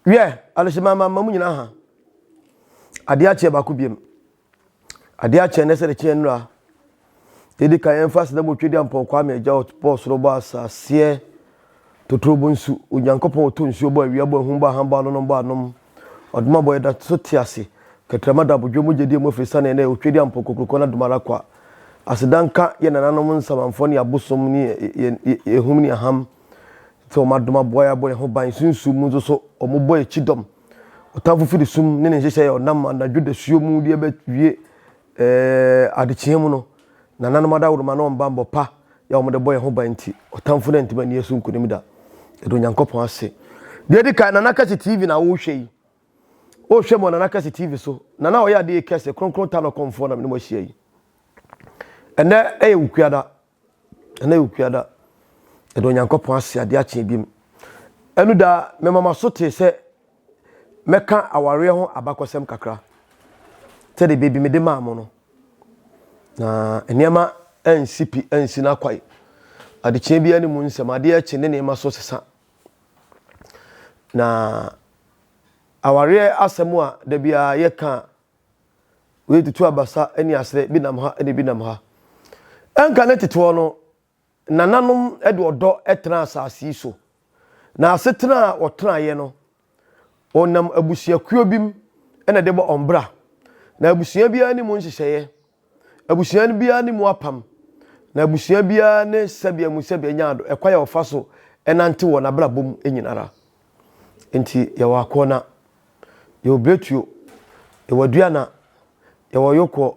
Wiɛ, adehyema ma mu nyinaa ha. Adeɛ akyeɛ baako biem. Adeɛ akyeɛ nɛ sɛ de kyeɛ nnura. Yɛdi kan yɛmfa aseda mu otwe di ampɔn Kwame agya ɔbɔɔ soro bɔ asaseɛ totorobo nsu Onyankopɔn ɔtɔ nsuo bɔ awia bɔ ahum bɔ aham bɔ anonom bɔ anom ɔdoma bɔ yɛda so te ase kɛtrɛma da abodwo mu gyedie mu afiri sane nɛ otwe di ampɔn kokurokɔ na dom ara kwa aseda nka yɛ nananom nsamanfoɔ ne abosom ne ehum ne aham sɛ wɔn adom aboa yɛ abɔ yɛn ho ban sunsum mu nso so wɔn bɔ yɛ kyidɔm ɔtamfo firi sum ne ne nhyehyɛ yɛ ɔnam anadwo dasuo mu deɛ bɛwie ɛɛ adekyeɛ mu no nananom adaworoma ne wɔn bammɔ pa yɛ wɔn de bɔ yɛn ho ban nti ɔtamfo no antumi ani so nkonim da. Yɛde Onyankopɔn ase. Deɛ edi kan, Nana Kɛse TV na wohwɛ yi. Wohwɛ mu Nana Kɛse TV so. Nana ɔyɛ adeɛ kɛse, kronkron ta no kɔmfoɔ na mene mo ahyia yi. Ɛnɛ ɛyɛ Wukuada. Ɛnɛ yɛ Wukuada. Yɛde Onyankopɔn ase adeɛ akye bi mu. Ɛno da mema maso tee sɛ mɛka awareɛ ho abakɔsɛm kakra sɛdeɛ baabi mede maa mo no. Na nneɛma ansi pi ansi n'akwae. Adekyeɛ biara ne mu nsɛm, adeɛ akyi ne nneɛma so sesa. Na awareɛ asɛm a da biara yɛka a, wei tutu abasa ne aserɛ, bi nam ha ne bi nam ha. Ɛnka ne teteɔ no, Nananom de ɔdɔ tenaa asase yi so, na asetena a wɔtenaeɛ no, wɔnam abusuakuo bi mu na ɛde bɔ wɔn bra. Na abusua biara ne mu nhyehyɛeɛ, abusua biara ne mu apam, na abusua biara ne sɛbea mu sɛbea nya ado, ɛkwan a wɔfa so nante wɔ n'abrabɔ mu nyinara. Nti yɛwɔ Akɔna, yɛwɔ Biretuo, yɛwɔ Aduana, yɛwɔ Yokoɔ,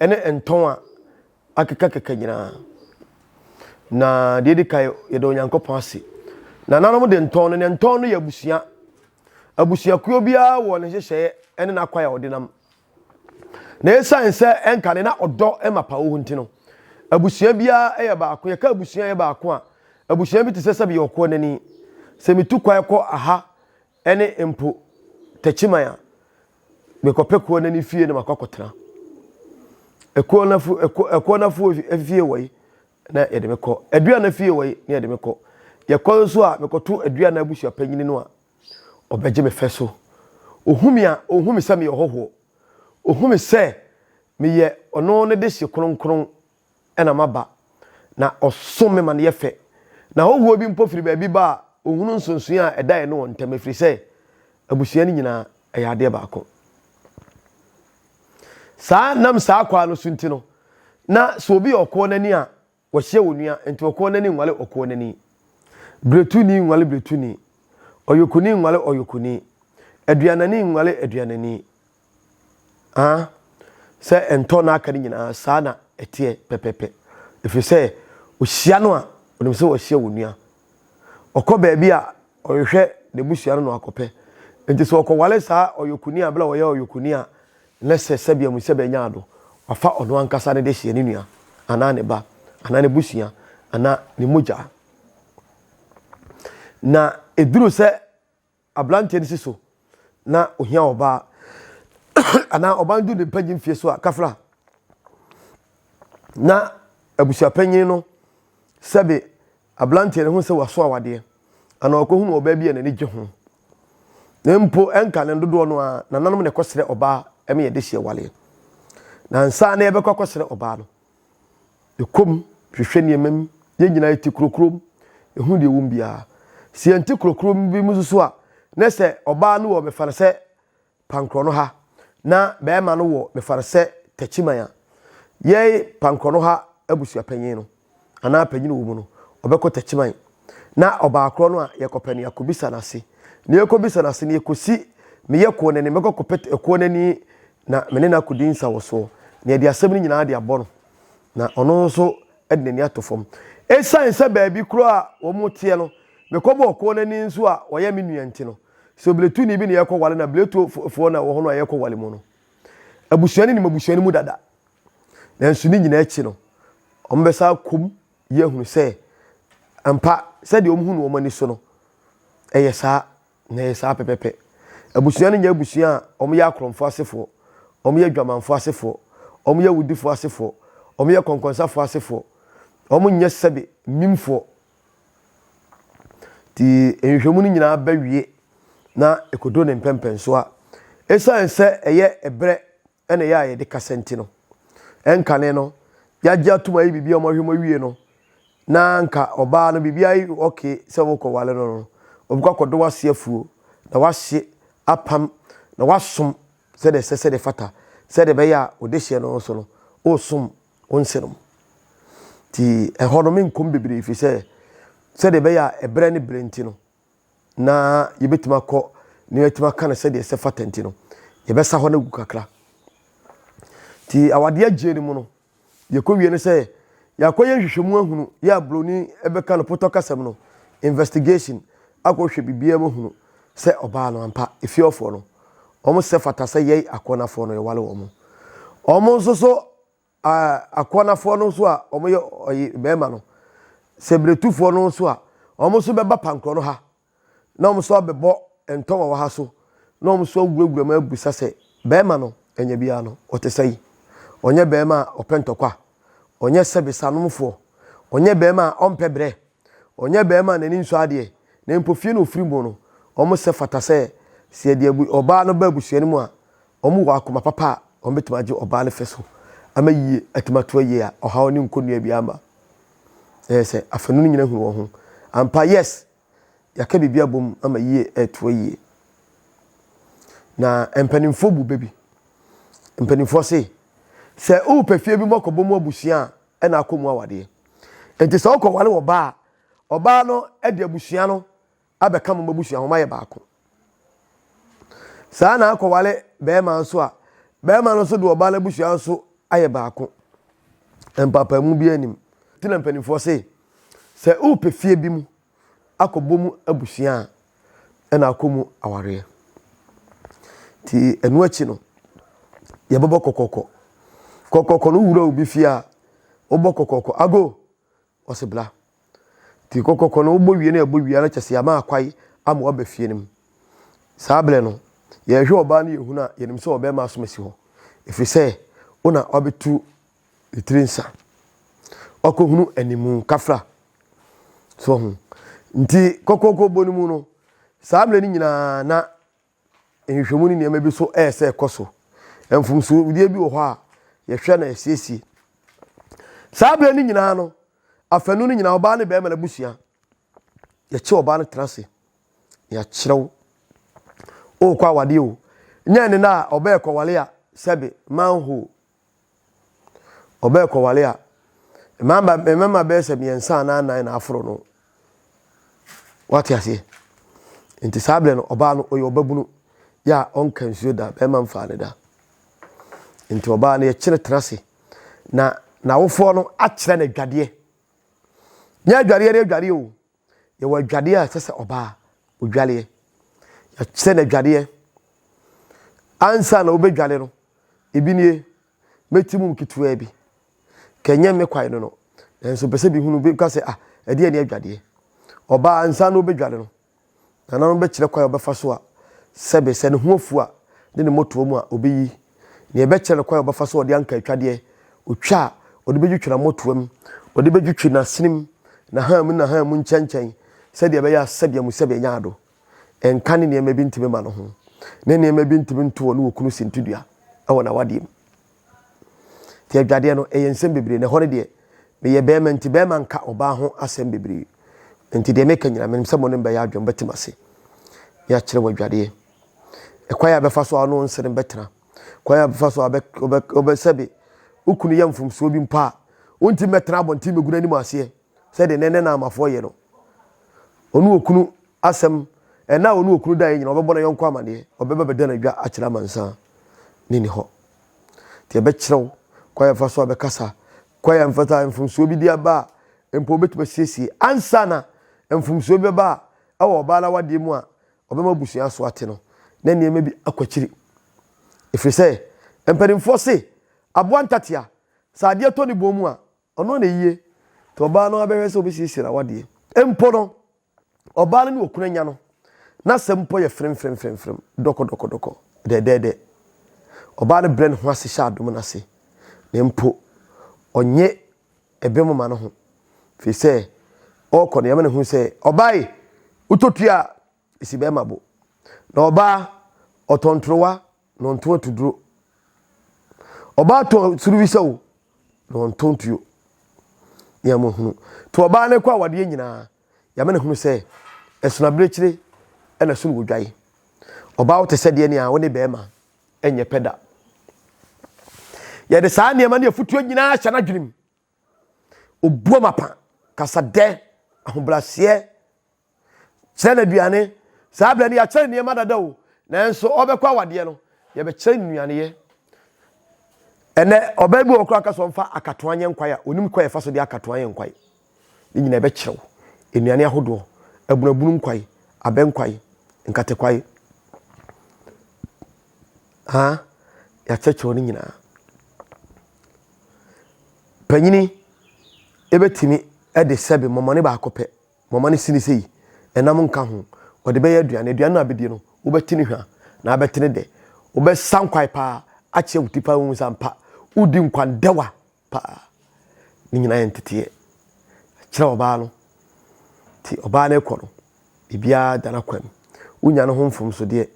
ɛne Ntɔn a akekakeka nyinaa. Na deɛ ɛdi kan, yɛda Onyankopɔn ase. Nananom de ntɔn no, na ntɔn no yɛ abusua. Abusuakuo biara wɔ ne nhyehyɛeɛ ne n'akwan a ɔde nam. Na ɛsiane sɛ ɛnka ne na ɔdɔ ma pa wɔ hɔ nti no, abusua biara yɛ baako. Yɛka abusua yɛ baako a, abusua bi te sɛ sɛbi yɛ ɔkoɔ nani. Sɛ metu kwan kɔ aha ne mpo Techiman a, mekɔpɛ kuo no ne fie na makɔ akɔtena. Ekuo no afo ekuo ekuo no afo fie wɔ yi na yɛde me kɔ. Aduana fie wɔ yi na yɛde me kɔ. Yɛkɔ nso a mekɔto Aduana abusua panyin no a ɔbɛgye me fɛ so. Ohu me a ohu me sɛ meyɛ ɔhɔhoɔ. Ohu me sɛ meyɛ ɔno ne dehye kronkron na maba, na ɔsom me ma no yɛ fɛ. Na hɔhoɔ bi mpo firi baabi ba a, ɔhunu nsonsonoeɛ a ɛda yɛne wɔn ntam, ɛfiri sɛ abusua no nyinaa yɛ adeɛ baako. Saa nam saa kwan no so nti no, na sɛ obi yɛ ɔkoɔ nani a, wɔhyia onua, nti ɔkoɔ nani nwale ɔkoɔ nani. Bretuni nwale bretuni, ɔyokuni nwale ɔyokuni, aduanani nwale aduanani. Aa, sɛ ɛntɔ na aka no nyinaa, saa na ɛteɛ pɛpɛpɛ. Ɛfiri sɛ, ɔhyia no a, ɔnim sɛ wahyia wo nua. Ɔkɔ baabi a, ɔhwehwɛ n'abusua no na wakɔpɛ. Nti sɛ ɔkɔwale saa ɔyɔkoni a, berɛ a ɔyɛ ɔyɔkoni a, na sɛ sɛbea mu sɛbea nya ado, wafa ɔno ankasa ne dehyeɛ, ne nua, anaa ne ba, anaa n'abusua, anaa ne mogya. Na ɛduru sɛ Aberanteɛ no si so na ohia ɔbaa anaa ɔbaa no du ne mpanyin mfie so a kafra na abusuapanyin no sɛbe aberanteɛ no ho sɛ waso awadeɛ anaa ɔkɔhunu ɔbaa bi a n'ani gye ho na mpo ɛnka ne dodoɔ no a nananom na ɛkɔsrɛ ɔbaa ɛma yɛde hyɛ waleɛ na nsa na yɛbɛkɔ akɔsrɛ ɔbaa no Yɛkɔ mu hwehwɛ nneɛma mu. Yɛn nyinaa yɛte kurokuro mu. Yɛhu deɛ ɛwɔ mu biara. Sɛ yɛnte kurokuro bi mu nso so a, na sɛ ɔbaa no wɔ mefa no sɛ pankorɔ no ha, na barima no wɔ mefa no sɛ takyiman a, yɛn pankorɔ no ha abusuapanyin no anaa panyin wɔ mu no, ɔbɛkɔ takyiman. Na ɔbaa korɔ no a yɛkɔpɛ no yɛakɔbisa no ase. Na yɛkɔbisa no ase no yɛkɔsi meyɛ kuo no ani, mɛkɔ akɔpɛ kuo no ani na me ne no akɔdi nsawɔsoɔ, na yɛde asɛm no nyinaa de abɔ no, na ɔno nso de n'ani ato fam. Esiane sɛ baabi korɔ a wɔteɛ no, mekɔbɔ ɔkoɔ no ani nso a ɔyɛ me nua nti no, sɛ Obiletuni bi na yɛrekɔware no a, Biletufoɔ na ɛwɔ hɔ no a yɛrekɔware mu no, abusua no nim abusua no mu dada. Nanso ne nyinaa akyi no, wɔbɛsan akɔ mu yi ahunu sɛ ampa sɛdeɛ wɔhu no wɔn ani so no, ɛyɛ saa, na ɛyɛ saa pɛpɛpɛ. Abusua no nyɛ abusua a wɔyɛ akorɔmfoɔ asefoɔ, wɔyɛ adwamanfoɔ asefoɔ, wɔyɛ awudifoɔ asefoɔ, wɔyɛ kɔnkɔnsafoɔ asefoɔ, wɔnyɛ sɛbe mimfoɔ. Nti nhwehwɛmu no nyinaa bɛwie. na ɛkɔduru ne mpɛmpɛnsoɔ a, ɛsiane sɛ ɛyɛ ɛberɛ na ɛyɛ a yɛde kasa nti no, ɛnkane no, yɛagye atom ayɛ biribi a wɔahwɛ mu awie no, na nka ɔbaa no biribi ayɛ ɔke sɛ wokɔwale no no, ɔbɛkɔ akɔdɔ w'ase afuo na wahye apam na wasom sɛdeɛ ɛsɛ sɛdeɛ fata sɛdeɛ ɛbɛyɛ a wodehyeɛ no nso no woresom wo nsenom. Nti ɛhɔ no menkɔm bebree firi sɛ sɛdeɛ ɛbɛyɛ a ɛberɛ ne berɛ nti no na yɛbɛtumi akɔ na yɛatumi aka no sɛdeɛ ɛsɛ fata nti no yɛbɛsa hɔ no agu kakra. Nti awadeɛ agyie no mu no Yɛkɔwie no sɛ yɛakɔyɛ nhwehwɛmu ahunu yɛ a buroni bɛka no potɔ kasam no, investigation, akɔhwɛ biribiara mu ahunu sɛ ɔbaa no ampa efiewfoɔ no wɔn sɛ fata sɛ yɛn akɔnafoɔ no yɛwale wɔn. Wɔn nso so akɔnafoɔ no nso a wɔn yɛ ɔyi bɛrima no sɛ beretufoɔ no nso a wɔn nso bɛba pankorɔ no ha na wɔn nso abɛbɔ ntɔn wɔ ha so na wɔn nso awurawura mu abisa sɛ, Barima no, anya biara no, ɔte sɛn? Ɔnyɛ barima a ɔpɛ ntɔkwa, ɔnyɛ sɛbesanomfoɔ, ɔnyɛ barima a ɔmpɛ brɛ, ɔnyɛ barima a n'ani nsɔ adeɛ, na mpo fie na ɔfiri mu no, wɔn sɛ fata sɛ, sɛ yɛde abu ɔbaa no ba abusua no mu a, wɔn wɔ akoma papa a wɔbɛtumi agye ɔbaa no fɛ so ama yie atumi ato ayie a ɔhaw ne nkɔnnua biara mma. Ɛyɛ sɛ afanu no nyina hunu wɔn ho ampa. Yes! Yɛaka biribi abom ama yie ɛretoa yie. Na mpanimfoɔ bu bɛ bi. Mpanimfoɔ se, sɛ wopɛ fie bi mu akɔbɔ mu abusua a, ɛna akɔ mu awadeɛ. Nti sɛ wokɔware wɔ baa a, ɔbaa no de abusua no abɛka mo abusua ho mayɛ baako. Saa na akɔware bɛrima nso a, bɛrima no nso de ɔbaa no abusua nso ayɛ baako. Mpaapaemu bi anim. Nti na mpanimfoɔ se, Sɛ worepɛ fie bi mu akɔbɔ mu abusua a, ɛna akɔ mu awareɛ. Nti ɛno akyi no, yɛbɛbɔ kɔkɔkɔ. Kɔkɔkɔ no wowura obi fie a, wobɔ kɔkɔkɔ. Ago! Ɔse bra. Nti kɔkɔkɔ no wobɔ wie no ɛbɔ wie a na kyerɛ sɛ yɛama akwae ama waba fie no mu. Saa berɛ no, yɛhwɛ ɔbaa no yɛhunu a, yɛnim sɛ ɔbɛrima asom asi hɔ. Ɛfiri sɛ, wo na wabɛtu ne tiri nsa. Ɔkɔhunu animu kafra. So ho. Nti kɔkɔkɔ bɔ no mu no, saa mmerɛ no nyinaa na nhwehwɛmu ne nneɛma bi so ɛyɛ sɛ ɛkɔ so. Mfomsodeɛ bi wɔ hɔ a yɛhwɛ na yɛsiesie. Saa berɛ no nyinaa no, afanu no nyinaa ɔbaa ne bɛrima no abusua. Yɛkye ɔbaa no tena ase. Yɛakyerɛ wo. Wokɔ awadeɛ o. Nyɛ ne na a ɔbɛɛ kɔwale a sɛbe manhole Ɔbaa kɔware a, mmarima mmarima bɛyɛ sɛ mmiɛnsa anaa nnan na aforo no. Wate aseɛ? Nti saa berɛ no, ɔbaa no ɔyɛ ɔbabunu yɛ a ɔnka nsuo da, bɛrima mfaa ne da. Nti ɔbaa no yɛkyere tena ase na n'awofoɔ no akyerɛ no adwadeɛ. Nyɛ adwadeɛ ne adwadeɛ o. Yɛwɔ adwadeɛ a ɛsɛ sɛ ɔbaa ɔdwaleɛ. Yɛakyerɛ no adwadeɛ. Ansa na wobɛdwale no, ebi nie, mɛti mu ketewaa bi. Kɛnyɛ me kwae no no, nanso pɛ sɛ bihunu bi ka sɛ, ah, ɛdeɛ ne adwadeɛ. Ɔbaa ansa na wobɛdwale no, Nananom bɛkyerɛ kwan a ɔbɛfa so a sɛbe sɛ ne ho afu a ne ne mmɔtoa mu a ɔbɛyi. Nea ɛbɛkyerɛ no kwan a ɔbɛfa so a ɔde anka atwadeɛ, ɔtwa a ɔde bɛdwitwi n'ammɔtoa mu, ɔde bɛdwitwi n'asenem, n'ahan mu ne n'ahan mu nkyɛnkyɛn sɛdeɛ ɛbɛyɛ a sɛbe amusɛbe anya ado. Nka ne nneɛma bi ntumi mma no ho, ne nneɛma bi ntumi nto ɔne okunu sintidua wɔ n'awadeɛ mu. Nti adwadeɛ no, ɛyɛ nsɛm bebree. Na ɛhɔ no deɛ, meyɛ bɛrima nti bɛrima nka ɔbaa ho asɛm bebree. Nti deɛ meka nyinaa, menim sɛ mo ne me bɛyɛ adwene, mobɛte m'ase. Ne akyerɛ wɔ adwadeɛ. Ɛkwan a bɛfa so a ɔne wo nsere bɛtena. Kwan a bɛfa so a wobɛsɛbe wo kunu yɛ mfomsoɔ bi mpo a, wontumi bɛtena abɔnten bɛgu n'anim aseɛ sɛdeɛ nɛnɛ na amafoɔ yɛ no. Ɔne okunu asɛm, ɛna a ɔne okunu daeɛ nyina ɔbɛbɔ ne yɔnko amaneɛ, ɔbɛba bɛda no adwa akyerɛ amansan ne ni hɔ. Nti ɛbɛkyerɛ wo kwan a ɛfa so a bɛkasa, kwan a mfata mfomsoɔ bi de aba a mpo wobɛtumi asiesie ansa na mfomsoɔ bi bɛba a ɛwɔ ɔbaa no awadeɛ mu a ɔbɛma abusua so ate no na nneɛma bi akɔ akyiri. Ɛfiri sɛ mpanimfoɔ se aboa ntatea sɛ adeɛ tɔ ne bɔn mu a ɔno na ɛyie nti ɔbaa no abɛhwɛ sɛ ɔbɛsiesie n'awadeɛ. Mpo no ɔbaa no ne okunu anya no, n'asɛm mpo yɛ fremfremfremfrem, dɔkɔdɔkɔdɔkɔ, dɛdɛɛdɛ. Ɔbaa no brɛ ne ho ase hyɛ adom no ase, na mpo ɔnye ebinom ma no ho, firi sɛ ɔrekɔ no, yɛma no hu sɛ, ɔbaa yi, wotɔ tua a, ɛsi bɛrima bo. Na ɔbaa, ɔtɔ ntorowa na ɔnto atuduro. Ɔbaa tɔn suruwisa o, na ɔnto ntuo. Nea mohunu. To ɔbaa no kɔ awadeɛ nyinaa, yɛama no hunu sɛ ɛsono abirekyire ɛna ɛsono odwan. Ɔbaa wote sɛ deɛ nea wo ne bɛrima nyɛ pɛ da. Yɛde saa nneɛma ne afutuo nyinaa hyɛ n'adwene mu. Obuo mapa, kasadɛ, ahobrɛaseɛ, kyerɛ no aduane. Saa berɛ no yɛakyerɛ no nneɛma dada o, nanso ɔbɛkɔ awadeɛ no, yɛbɛkyerɛ no nnuaneyɛ. Ɛnɛ ɔbaa bi wɔ hɔ koraa ka sɛ ɔmfa akatoa nyɛ nkwae a, onim kwan a yɛfa so de akatoa yɛ nkwae. Ne nyinaa ɛbɛkyerɛ wo. Nnuane ahodoɔ, abunabunu nkwae, abɛ nkwae, nkate kwae. Ha, yɛakyerɛkyerɛ wo ne nyinaa. Panyini ɛbɛtumi de sɛbe mɔmɔne baako pɛ Mama no sini sei, ɛnam nka ho. Ɔde bɛyɛ aduane. Aduane no a bɛdi no, wobɛte ne hwa na abɛte ne dɛ. Wobɛsa nkwae paa akyerɛ wo ti paa wohu sɛ ampa wodi nkwandɛwa paa. Ne nyinaa yɛ nteteɛ. Kyerɛ ɔbaa no. Nti ɔbaa no rekɔ no, biribiara da n'akwan mu. Wonya ne ho mfomsodeɛ.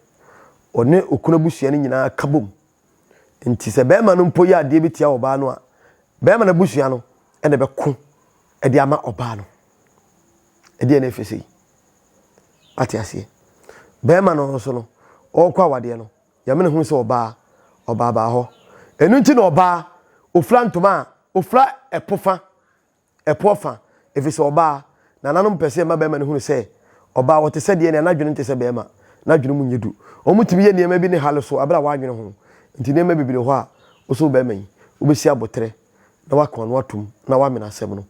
Ɔne okunu abusua no nyinaa ka bom. Nti sɛ bɛrima no mpo yɛ adeɛ bi tia ɔbaa no a, bɛrima no abusua no na ɛbɛko de ama ɔbaa no. Ɛdeɛ na ɛfɛ sei. Ate aseɛ. Bɛrima no nso no, ɔrekɔ awadeɛ no, Nyame na hunu sɛ ɔbaa, ɔbaa baa hɔ. Ɛno nti na ɔbaa, ofura ntoma a, ofura ɛpo fa Ɛpoɔ fa, ɛfiri sɛ ɔbaa, nananom pɛ sɛ yɛma barima no hunu sɛ ɔbaa ɔte sɛ deɛ nea n'adwene nte sɛ barima, n'adwene mu nyɛ du. Wɔtumi yɛ nneɛma bi ne hale so berɛ a wɔannwene ho. Nti nneɛma bebree wɔ hɔ a, wo sɛ wo barima yi, wobɛsi aboterɛ na woaka w'ano atom na woamene asɛm no.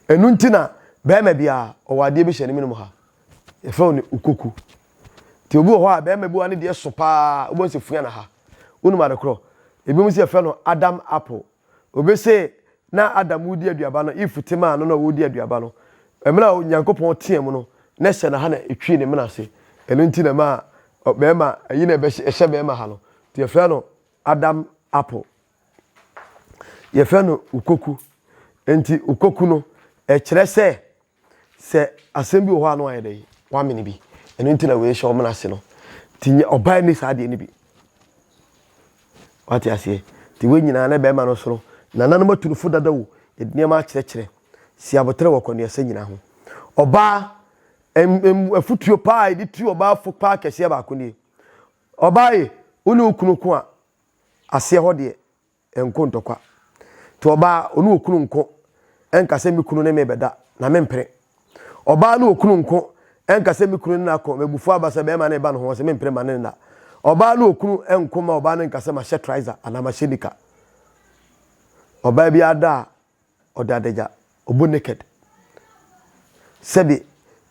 Ɛno nti na barima biara ɔwɔ adeɛ bi hyɛ ne menem ha, yɛfrɛ no okoku. Nti obi wɔ hɔ a, barima bi wɔ hɔ a ne deɛ so paa, wobɛhu sɛ fua na ha. Wonim ade korɔ? Ebinom nso yɛfrɛ no Adam apple. Obi se na Adam redi aduaba no, Eve te maa no na ɔredi aduaba no. Mmerɛ a Onyankopɔn teaa mu no, na ɛhyɛ no ha na ɛtwii ne mene ase. Ɛno nti na ɛmaa bɛrima, ayi na ɛhyɛ bɛrima ha no. Nti yɛfrɛ no Adam apple. Yɛfrɛ no ukoku. Nti ukoku no, ɛkyerɛ sɛ Sɛ asɛm bi wɔ hɔ a na wayɛ dɛ wamene bi. Ɛno nti na wei hyɛ wɔn ase no. Nti nyɛ ɔbaa ni saa adeɛ no bi. Wate aseɛ? Nti wei nyinaa na bɛrima no soro. Nananom atu no fo dada o. Yɛde nneɛma akyerɛkyerɛ. Si aboterɛ wɔ kɔneɛsɛ nyinaa ho. Ɔbaa, afutuo paa a yɛde tu ɔbaa fo paa kɛseɛ baako nie. Ɔbaa ye, wo ne wo kunu ko a, aseɛ hɔ deɛ, nko ntɔkwa. Nti ɔbaa, ɔne okunu nko nka sɛ me kunu ne me bɛda na mempene. Ɔbaa ne okunu nko nka sɛ me kunu ne no akɔ, m'abufuo aba sɛ bɛrima no reba ne ho, ɔse mempene ma ne nna. Ɔbaa ne okunu nko ma ɔbaa no nka sɛ mahyɛ trouser anaa mahyɛ nika. Ɔbaa biara da a, ɔda adagya, ɔbɔ naked. Sɛbe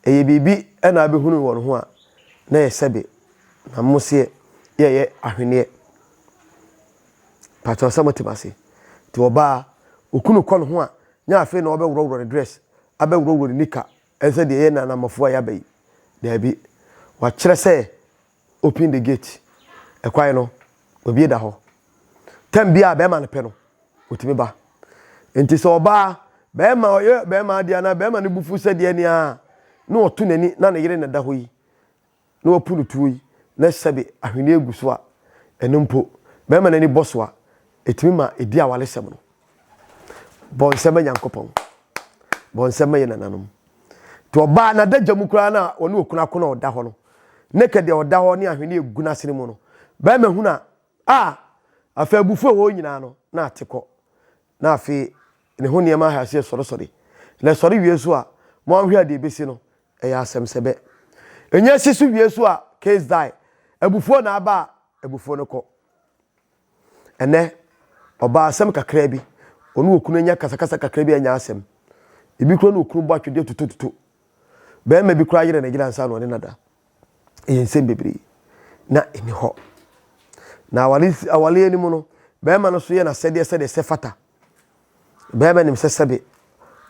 ɛyɛ biribi na abɛhunu wɔ ne ho a, na ɛyɛ sɛbe na mmoseɛ yɛyɛ ahweneɛ. Pakyɛw sɛ mote m'ase. Nti ɔbaa, okunu kɔ ne ho a, nyɛ afei na ɔbɛworɔworɔ ne dress, abɛworɔworɔ ne nika, ɛnsɛ deɛ ɛyɛ nanamɔfoɔ a yɛaba yi. Daabi. Wakyerɛ sɛ open the gate. Ɛkwan no, obie da hɔ. Tɛm biara a bɛrima no pɛ no, otumi ba. Nti sɛ ɔbaa, bɛrima ɔyɛ bɛrima adeɛ anaa bɛrima no bufu sɛ deɛ nea na ɔto n'ani na ne yere na ɛda hɔ yi, na wapu no tuo yi, na sɛbe ahweneɛ gu so a, ɛno mpo, bɛrima no ani bɔ so a, ɛtumi ma ɛdi awaresɛm no. Bɔ nsɛm ma Nyankopɔn. Bɔ nsɛm ma yɛ nananom. Nti ɔbaa n'adagya mu koraa na ɔne okunu ako na ɔda hɔ no, naked deɛ ɔda hɔ ne ahweneɛ gu n'asene mu no, bɛrima hunu a, a, afei abufuo a ɛwɔ hɔ nyinaa no, na ate kɔ. Na afei ne ho nneɛma ahyɛ aseɛ sɔresɔre. Na ɛsɔre wie nso a, moanhwɛ a deɛ ɛbɛsi no, ɛyɛ asɛm sɛ bɛ. Ɛnya si so wie nso a, case die. Abufuo na aba a, abufuo no kɔ. Ɛnnɛ, ɔbaa asɛm kakraa bi, ɔne okunu anya kasakasa kakraa bi anya asɛm. Ebi koraa ne okunu bɔ atwedeɛ tutotuto. Barima bi koraa yere ne yere ansa na ɔne no ada. Ɛyɛ nsɛm bebree na ɛni hɔ. Na awale awale anim no, barima no so yɛ n'asɛdeɛ sɛdeɛ ɛsɛ fata. Barima nim sɛ sɛbe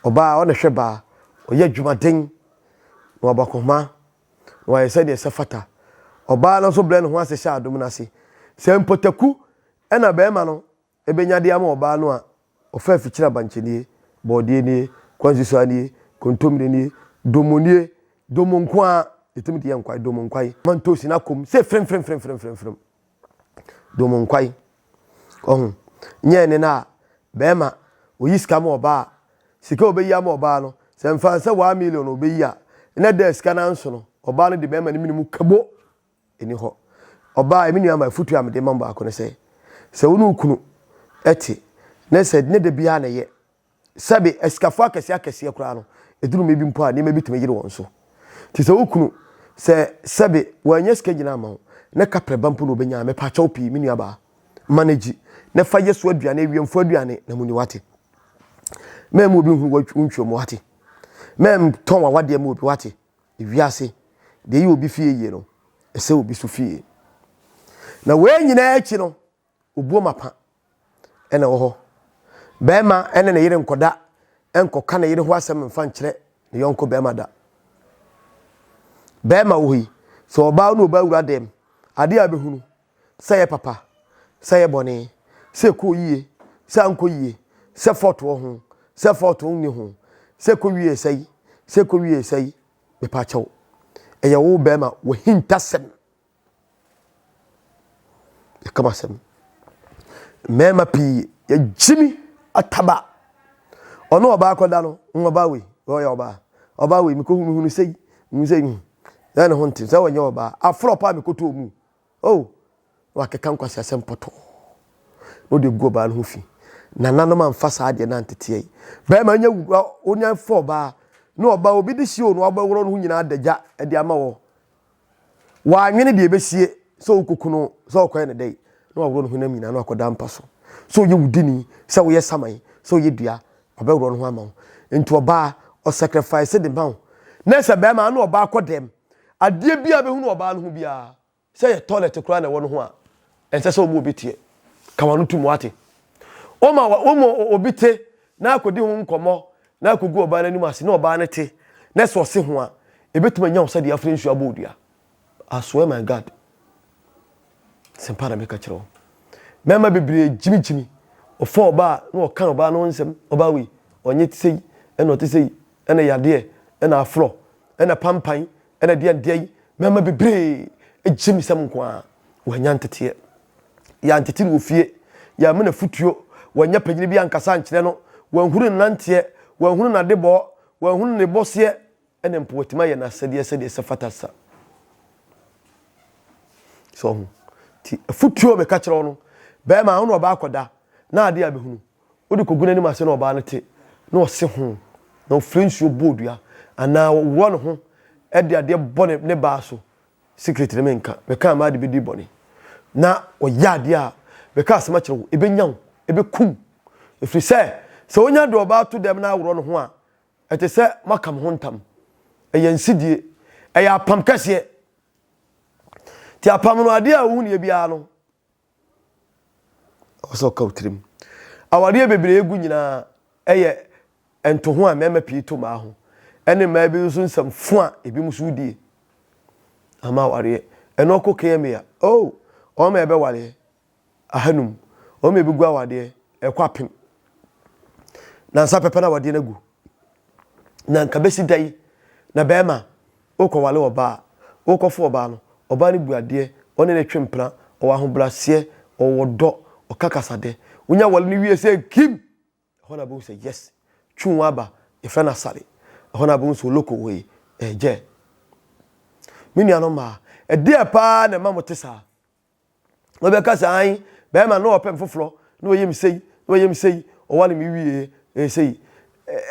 ɔbaa ɔna hwɛ baa, ɔyɛ adwumaden na wabɔ akɔnhoma na wayɛ sɛdeɛ ɛsɛ fata. Ɔbaa no nso brɛ ne ho ase hyɛ adom no ase. Sɛ mpɔtaku na barima no bɛnya de ama ɔbaa no a, ɔfa afikyire abankyɛ nie, bɔɔdeɛ nie, kwansusua nie, kontomire nie, domo nie, domo nko ara. Yɛtumi de yɛ nkwae, dom nkwae. Ma ntoosi no akɔ mu sɛ fremfremfremfremfrem. Dom nkwae. Ɔho. Nyɛ ne no a, bɛrima, oyi sika ma ɔbaa a, sika a ɔbɛyi ama ɔbaa no, sɛ mfa sɛ 1 million ɔbɛyi a, na da sika no anso no, ɔbaa no de bɛrima no mene mu kabo. Ɛni hɔ. Ɔbaa, me nua ma afutuo a mede ma mo baako ne sɛ, sɛ wo ne wo kunu te, na sɛ ne da biara na ɛyɛ, Sɛbe, asikafo akɛseɛ akɛseɛ koraa no, ɛduru mmɛ bi mpo a, nneɛma bi tumi yere wɔn so. Nti sɛ wo kunu, sɛ sɛbe wannya sika nyina amma wo, na kaprɛ ba mpo na ɔbɛnya a, mepaakyɛw pii, me nuabaa, ma no gyi, na fa yɛ so aduane, awiɛmfoɔ aduane, na muni wate. Mɛmma obi nhunu wo ntwam wate. Mɛntɔn w'awadeɛ ma obi wate. Ewiase, deɛ ɛyɛ obi fie yie no, ɛsɛ obi so fie. Na wei nyinaa akyi no, Obuo mapa na ɛwɔ hɔ. Barima ne ne yere nkɔda nkɔka ne yere ho asɛm mfa nkyerɛ ne yɔnko barima da. Barima wɔ hɔ yi, sɛ ɔbaa ne ɔbaa wura dɛm, adeɛ a bɛhunu sɛ yɛ papa, sɛ yɛ bɔne, sɛ ɛkɔɔ yie, sɛ ankɔ yie, sɛ fɔɔto wɔ ho, sɛ fɔɔto nni ho, sɛ ɛkɔ wie sɛi, sɛ ɛkɔ wie sɛi, mepa kyɛw. Ɛyɛ wo barima w'ahintasɛm. Yɛka m'asɛm. Mmarima pii yɛgyimi ataba. Ɔne ɔbaa kɔda no, n ɔbaa wei, ɔyɛ ɔbaa. Ɔbaa wei, mekɔhu mehunu sei, mehu sei, hmm. Sɛ ne ho nte, sɛ ɔnyɛ ɔbaa. Aforɔ paa mekɔtɔɔ mu. Oh, na wakeka nkwaseasɛm pɔtɔɔ. Na ɔde gu ɔbaa no ho fi. Nananom amfa saa adeɛ no anteteɛ yi. Bɛrima nya wonya fa ɔbaa, na ɔbaa obi de hyɛ o na wabɛworɔ no ho nyinaa adagya de ama wɔ. Wannwene deɛ ɛbɛsie, sɛ ɔrekɔku no, sɛ ɔrekɔyɛ no dɛn, na waworɔ ne honam nyinaa na wakɔda mpa so. Sɛ ɔyɛ wudini, sɛ woyɛ saman, sɛ ɔyɛ dua, ɔbɛworɔ ne ho ama wo. Nti ɔbaa, ɔsacrifice de ma wo. Na sɛ bɛrima ne ɔbaa kɔ dɛm, adeɛ biara bɛhunu ɔbaa no ho biara, sɛ yɛ toilet koraa na ɛwɔ no ho a, ɛnsɛ sɛ ɔma obi teɛ. Ka w'ano tom, wate? Woma woma obi te na akɔdi ho nkɔmmɔ na akɔgu ɔbaa no anim ase na ɔbaa no te na sɛ ɔse ho a, ɛbɛtumi anya wo sɛdeɛ afiri nsuo abɔ odua. I swear my God. Sɛmpa na meka kyerɛ wo. Mmarima bebree gyimigyimi. Ɔfa ɔbaa na ɔka ɔbaa no ho nsɛm. Ɔbaa wei, ɔnyɛ te sɛ yi, ɛna ɔte sɛ yi, ɛna yadeɛ, ɛna aforɔ, ɛna pampan, ɛna deɛ deɛ yi. Mmarima bebree gyimisɛm nko ara. Wɔanya nteteɛ. Yɛantete no wɔ fie. Yɛamma no afotuo. Wannya panyini bi ankasa ankyerɛ no. Wanhunu ne nanteɛ. Wanhunu n'adebɔ. Wanhunu ne bɔseɛ. Ɛna mpo watumi ayɛ n'asɛdeɛ sɛdeɛ ɛsɛ fata sa. So ɔho. Nti afotuo a meka kyerɛ wo no, bɛrima wo ne ɔbaa kɔda na adeɛ a bɛhunu, wode kɔgu n'anim ase na ɔbaa no te na ɔse ho na ɔfiri nsuo bɔ odua anaa ɔworɔ ne ho de adeɛ bɔ ne, ne baa so Secret no menka, meka a m'ade bɛdi bɔne. Na ɔyɛ adeɛ a, meka asɛm akyerɛ wo, ɛbɛnya wo, ɛbɛku wo. Ɛfiri sɛ, sɛ wonya de ɔbaa to dɛm na aworɔ ne ho a, ɛte sɛ moaka mo ho ntam. Ɛyɛ nsedie, ɛyɛ apam kɛseɛ. Nti apam no, adeɛ a wohu neɛ biara no, Ɛwɔ sɛ ɔka wo tirim. Awareɛ bebree gu nyinaa ɛyɛ ntoho a mmarima pii to mmaa ho ɛne mmaa bi nso nsɛm fo a ebinom nso die ama awareɛ. Ɛno ɔkɔ KMA a, oh, wɔn ma ɛbɛwareɛ ahanum, wɔn ma ɛbɛgu awadeɛ ɛkɔ apem. Nansa pɛpɛ na awadeɛ no agu. Na nka bɛsi da yi na bɛrima Wokɔware ɔbaa a, wokɔfa ɔbaa no, ɔbaa no bu adeɛ, ɔne no twe mpena, ɔwɔ ahobrɛaseɛ, ɔwɔ dɔ, ɔka kasadɛ. Wonya ware no wie sɛ kim! Ɛhɔ na wobɛhu sɛ yes, twe wo aba, yɛfrɛ no asare. Ɛhɔ na wobɛhu sɛ oloko wei, ɛyɛ. Me nuanom mmaa, ɛdeɛ paa na ɛma mote saa? Wobɛka sɛ ae, bɛrima no ɔpɛ me foforɔ, na ɔyɛ me sei, na ɔyɛ me sei, ɔware me wie, ɛyɛ sei.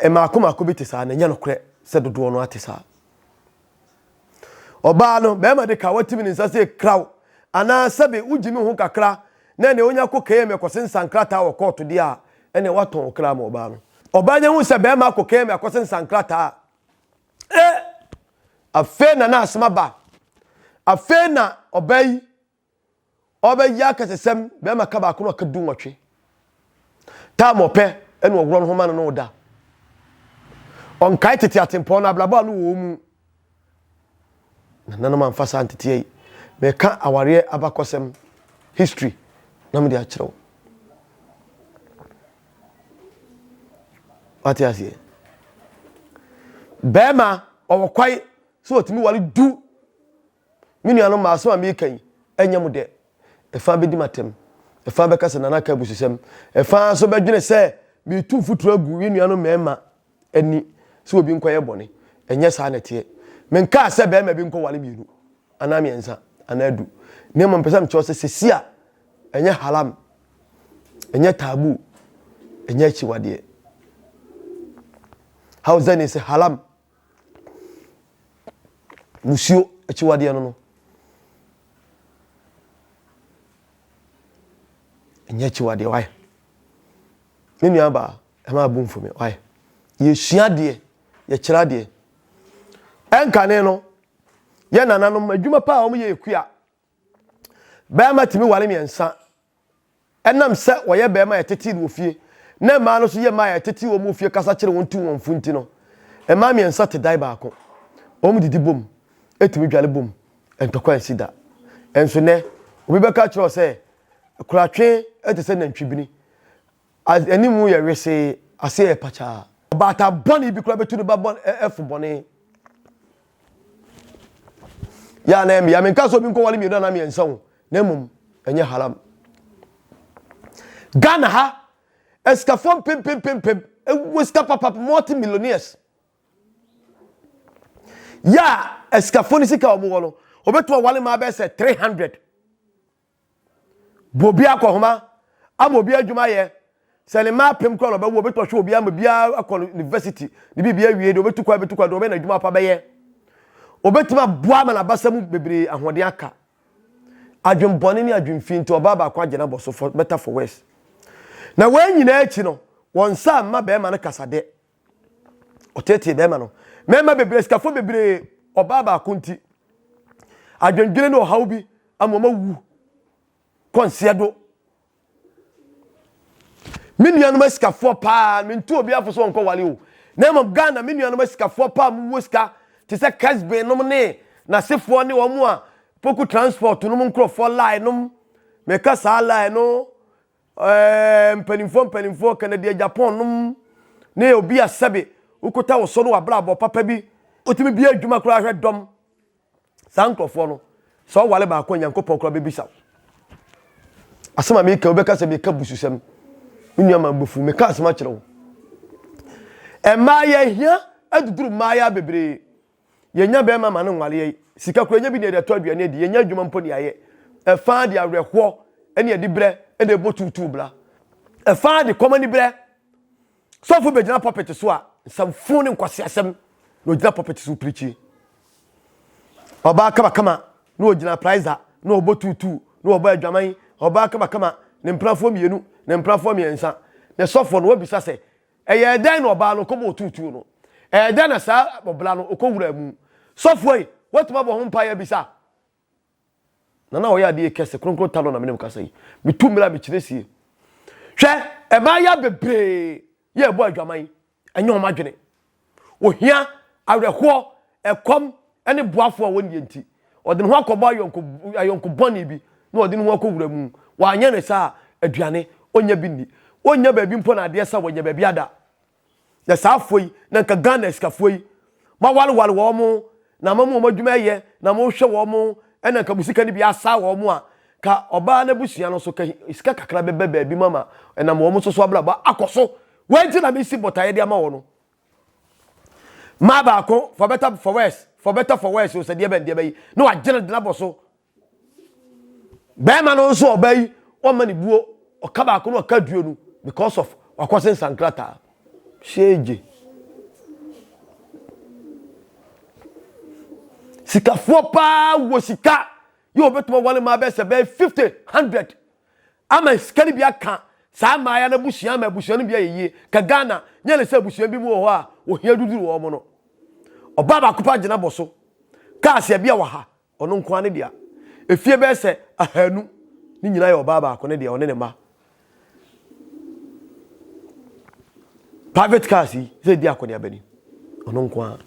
Mmaako mmaako bi te saa, na ɛnyɛ nokorɛ sɛ dodoɔ no ate saa. Ɔbaa no, bɛrima de ka watimi ne nsa sɛ kraw, anaa sɛbe wogye me ho kakra, na ɛnea onya kɔ KMA kɔsensan nkrataa wɔ kɔɔto deɛ a, ɛnea watɔn wo kra ma ɔbaa no. Ɔbaa nya hu sɛ bɛrima akɔ KMA akɔsensan nkrataa a, eh, afei na na asɛm aba. Afei na ɔbaa yi ɔbɛyɛ akɛsesɛm bɛrima ka baako na ɔka dunwɔtwe. Taam ɔpɛ ɛna ɔworɔ no ho ma no na ɔda. Ɔnkae tete atempɔn no abrabɔ a no wɔ mu. Nananom amfa saa nteteɛ yi. Meka awareɛ abakɔsɛm history na mede akyerɛ wo. Wate aseɛ? Bɛrima ɔwɔ kwae sɛ ɔtumi ware du. Me nuanom mmaa, asɛm a mereka yi, ɛnyɛ mo dɛ. Ɛfã bɛdi m'atɛm. Ɛfã bɛka sɛ Nana ka abususɛm. Ɛfã nso bɛdwene sɛ meretu mfuturo agu yɛn nuanom mmarima ani sɛ obi nkɔyɛ bɔne. Ɛnyɛ saa na ɛteɛ. Menkaa sɛ barima bi nkɔware mmienu anaa mmiɛnsa anaa du. Na mmom mepɛ sɛ mekyerɛ wo sɛ sɛsi a ɛnyɛ haram, ɛnyɛ taboo, ɛnyɛ akyiwadeɛ. Hausa ni sɛ haram. Musuo akyiwadeɛ no no. Ɛnyɛ akyiwadeɛ why? Me nua baa ɛma abu mfu me why? Yɛsua adeɛ, yɛkyerɛ adeɛ. Ɛnkane no, yɛ nananom adwuma paa a wɔyɛ yɛ kua. Bɛrima tumi ware mmiɛnsa Ɛnam sɛ wɔyɛ barima a yɛtetee no wɔ fie, na mmaa no nso yɛ mmaa a yɛtetee wɔn wɔ fie kasa kyerɛ wɔn tu wɔn fo nti no, mmaa mmiɛnsa te dan baako. Wɔdidi bom, tumi dware bom, ntɔkwa nsi da. Nso nnɛ, obi bɛka akyerɛ wo sɛ, koratwe te sɛ nantwibini. Anim yɛ wesee, aseɛ yɛ pakyaa. Ɔbaatan bɔne bi koraa bɛtu ne ba bɔne fo bɔne. Yɛ a na ɛmmea. Menka sɛ obi nkɔware mmienu anaa mmiɛnsa o, na mmom ɛnyɛ haram. Ghana ha, asikafoɔ mpempempempem ɛwɔ sika papa, multi millionaires. Yɛ a asikafoɔ no sika a wɔwɔ no, wɔbɛtumi awale mmaa bɛyɛ sɛ 300. Bɔ obi akɔhoma ama obi adwuma ayɛ. Sɛ ne mma apem koraa na ɔbɛwo, ɔbɛtumi ahwɛ obi ama obiara akɔ university, ne biribi awie, deɛ ɔbɛtu kwan bɛtu kwan, deɛ ɔbɛyɛ n'adwuma pa bɛyɛ. Ɔbɛtumi aboa ama n'abasa mu bebree ahoɔden aka. Adwenbɔne ne adwenfi nti ɔbaa baako agye n'abɔ so for better for worse. Na wɔn nyinaa akyi no, wɔn nsa amma bɛrima no kasadɛ. Ɔteetee bɛrima no. Mmarima bebree, sikafoɔ bebree, ɔbaa baako nti, adwendwene ne ɔhaw bi ama wɔn awu kɔ nseɛ do. Me nuanom asikafoɔ paa, mentu obi afo so ɔnkɔ wale o. Na mmom Ghana, me nuanom asikafoɔ paa mu wɔ sika te sɛ Kesben nom ne n'asefoɔ ne wɔn a Poku Transport nom nkurɔfoɔ line nom. Meka saa line no, Ɛɛ mpanimfoɔ mpanimfoɔ Kennedy Agyapong nom ne obi a sɛbe wokota wo so no w'abrabɔ papa bi wotumi bie adwuma koraa hwɛ dɔm saa nkurɔfoɔ no sɛ ɔwale baako a Nyankopɔn koraa bɛbisa wo asɛm a meka wobɛka sɛ meka bususɛm me nua ma bofu meka asɛm akyerɛ wo mmaa yɛhia aduduru mmaayɛ bebree Yɛnnya bɛɛma ma no nware yɛn. Sika koraa yɛnnya bi na yɛde atɔ aduane adi. Yɛnnya adwuma mpo de ayɛ. Ɛfã de awerɛhoɔ ne adiberɛ na ɛbɔ tuutuu bra. Ɛfã de kɔm aniberɛ. Sɔfo bɛgyina pulpit so a, nsɛmfo ne nkwaseasɛm na ɔgyina pulpit so pirikyi. Ɔbaa kamakama na ɔgyina praiza na ɔbɔ tuutuu na ɔbɔ adwaman. Ɔbaa kamakama ne mpenafoɔ mmienu, ne mpenafoɔ mmiɛnsa. Ne sɔfoɔ no wabisa sɛ, Ɛyɛɛ dɛn na ɔbaa no kɔbɔɔ tuutuu no? Ɛyɛɛ dɛn na saa ɔbra no ɔkɔwuraa mu? Sɔfoɔ yi, woatumi abɔ ho mpaeɛ abisa? Na na ɔyɛ adeɛ kɛse, kronkron ta no na menem kasa yi. Metu mmerɛ a mekyerɛ sie. Hwɛ, mmaayea bebree yɛ ɛbɔ adwaman, ɛnyɛ wɔn adwene. Ohia, awerɛhoɔ, ɛkɔm ne boafoɔ a wɔnnie nti, ɔde ne ho akɔbɔ ayɔnko ayɔnko bɔne bi na ɔde ne ho akɔwura mu. Wanyɛ ne saa a, aduane, ɔnnya bi nni. Ɔnnya baabi mpo na adeɛ sa, wanya baabi ada. Na saa afoɔ yi, na nka Ghana asikafoɔ yi, moawareware wɔn, na moama wɔn adwuma ɛyɛ, na mohwɛ wɔn, ɛna nka mo sika no bi asa wɔn a, ka ɔbaa no abusua no nso, ka sika kakra bɛba baabi mu ama ɛnam wɔn nso so abrabɔ akɔ so. Wei nti na mesi botaeɛ de ama wɔn no. Mmaa baako for better for worse for better for worse o sɛ deɛ bɛn deɛ bɛyi na wagyina de n'abɔ so. Bɛrima no nso ɔbaa yi wɔmma ne buo ɔka baako na ɔka duo no because of wakɔse nsankrataa. Hyɛgye. Sikafoɔ paa wɔ sika yɛ wɔbɛtumi awale mmaa bɛyɛ sɛ bɛyɛ 50 100 ama sika no bi aka saa mmaaya no abusua ama abusua no bi ayɛ yie ka Ghana nyɛ ne sɛ abusua bi mu wɔ hɔ a ohia duduru wɔn no ɔbaa baako pa gyina bɔ so cars bi a wɔ ha ɔno nko ara ne dea efie bɛyɛ sɛ ahanu ne nyinaa yɛ ɔbaa baako ne dea ɔne ne mma private cars yi sɛ di akɔneaba ni ɔno nko ara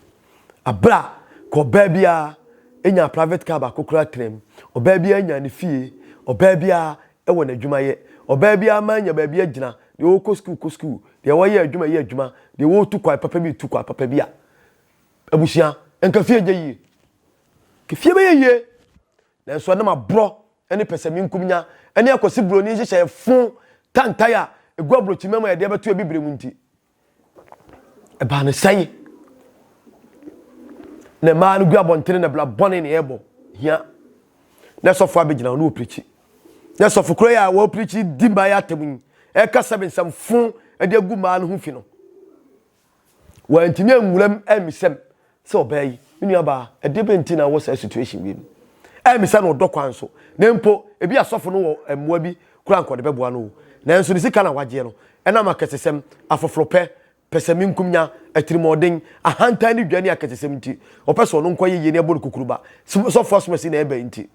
abira ka ɔbaa biara nya private car baako koraa tena mu ɔbaa biara nya ne fie ɔbaa biara wɔ n'adwuma yɛ ɔbaa biara ma nya baabi agyina deɛ ɔkɔ sukuu kɔ sukuu deɛ wɔyɛ adwuma yɛ adwuma deɛ wɔretu kwan papa bi tu kwan papa bi a abusua nka fie gye yie ka fie bɛyɛ yie. Nanso ɛnam aborɔ ne pɛsɛmenkominya ne akwasi buroni nhyehyɛeɛ fo tantan a ɛgu aburokyima mu a yɛde abɛto abibire mu nti, ɛbaa no sɛe. Na mmaa no gu abɔntene na bla bɔne na ɛrebɔ hia. Na sɔfo abɛgyina hɔ na ɔpirikyi. Na sɔfo koro yi a wɔpirikyi di mmaa yi atam yi, ɛka sɛbe nsɛm fo de agu mmaa no ho fi no. Wantumi anwura mu ammisa mu sɛ ɔbaa yi, me nuabaa, ɛdeɛ bɛn nti na wɔ saa situation wei mu? Ammisa no ɔdɔ kwan so. Na mpo, ebi asɔfo no wɔ mmoa bi koraa nka ɔde bɛboa no o. Nanso ne sika na wagyeɛ no, ɛnam akɛsesɛm, afoforopɛ, pɛsɛmenkomenya, atirimuɔden, ahantan ne dwa ne akɛsesɛm nti, ɔpɛ sɛ ɔno nko ayɛ yie na ɛbɔ no kukuruba. Sɔfo asomasi na ɛba yi nti.